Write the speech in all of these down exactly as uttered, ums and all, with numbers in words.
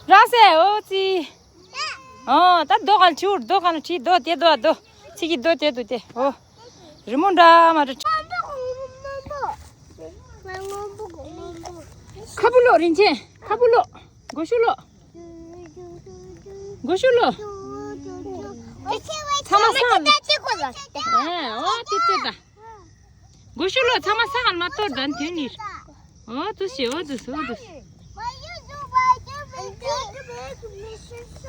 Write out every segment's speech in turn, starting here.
ར་སེ་ཨོ་ཙི། ཨོ་ད་རྡོ་གང་ཁྲིའུ་རྡོ་གང་ཁྲི་རྡོ་དེ་རྡོ་རྡོ། ཚིག་གི་རྡོ་དེ་རྡོ་དེ་ཨོ། རི་མོ་འདྲ་མ་འདྲ། ཁ་བུ་ལོ་རིན་ཆེན། ཁ་བུ་ལོ། མགོ་ཤུ་ལོ། མགོ་ཤུ་ལོ། ཚང་མ་ས་ལ། ཨོ་དེ་དེ་ད། མགོ་ཤུ་ལོ། ཚང་མ་ས་ལ་མ་གཏོར་ད་དེ་ནི། ཨོ་དུ་ཤི་ཨོ་དུ་ཤི་ཨོ་དུ་ཤི།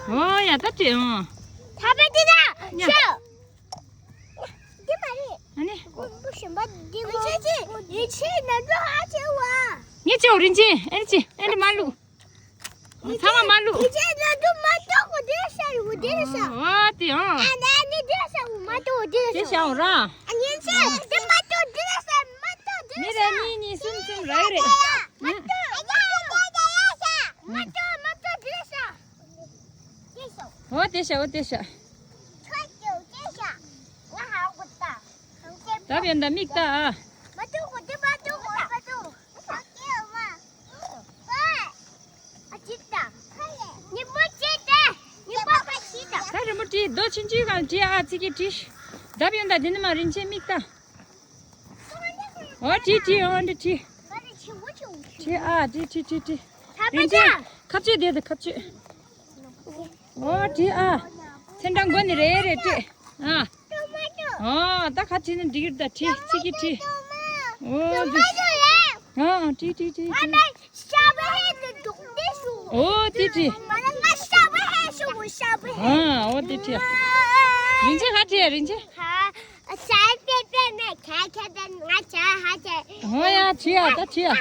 ཨོ་ཡ་ད་དེ་ཨོ། ཐ་པ་དེ་ད་ཡ། ཤོ། དེ་མ་རེད། ཨ་ནི། ཁོ་བུ་གཞན་པ་འདི་མ། ཡིན་ཆེ་ཡིན་ཆེ་ན་འགྲོ་ཧ་ཆེ་བ། ངས་ཆེ་འོ་རིན་ཆེན་ཨེ་ནི་ཆེ་ཨེ་ནི་མ་ལུ། ཚང་མ་མ་ལུ། ཡིན་ཆེ་ན་འགྲོ་མ་གཏོགས་གོ་དེ་ཤ་རུ་དེ་ཤ། ཨོ་དེ་ཨོ། ཨ་ན་ནི་དེ་ཤ་རུ་མ་གཏོགས་དེ་དེ་ཤ། ཤ་འོ་ར། ཨ་ཡིན་ཆེ་དེ་མ་གཏོགས་དེ་ཤ་མ་གཏོགས་དེ་ཤ། མི་རེ་གཉིས་གཉིས་གསུམ་གསུམ་རེ་རེ། མ་གཏོགས་ཨ་ཡ་ཡ་ཡ་ཡ་ཤ། མ་གཏོགས་མ་གཏོགས་དེ་ཤ། འོ་དེ་ཤ་འོ་དེ་ཤ། ད་བེན་ད་མིག་ལྟ་ཨ། ད་རི་མོ་བྲིས། རྡོ་ཆུང་ཆུང་གང་བྲིས་ཨ། ཚིག་གི་བྲིས། ད་བེན་ད་འདི་ནི་མ་རིན་ཆེན་མིག་ལྟ། འོ་བྲིས་བྲིས། འོ་འདི་བྲིས། བྲིས་ཨ་བྲིས་བྲིས་བྲིས་བྲིས། རིན་ཆེན་ཁ་བཅད་དེ་དང་ཁ་བཅད། འོ་བྲིས་ཨ། ཚན་གྲངས་མགོ་ནས་རེ་རེ་བྲིས་ཨ། འོ་ད་ཁ་བྲིས་ནས་འགྲིག་གི་རེད། ད་བྲིས་ཚིག་གི་བྲིས། འོ་འདི། ཨ་བྲིས་བྲིས་བྲིས་བྲིས། འོ་དེ་བྲིས། ཨ་འོ་དེ་བྲིས། རིན་ཆེན་ཧ་བྲིས་ཡ་རིན་ཆེན། འོ་ཡ་བྲིས་ཨ་ད་བྲིས་ཨ།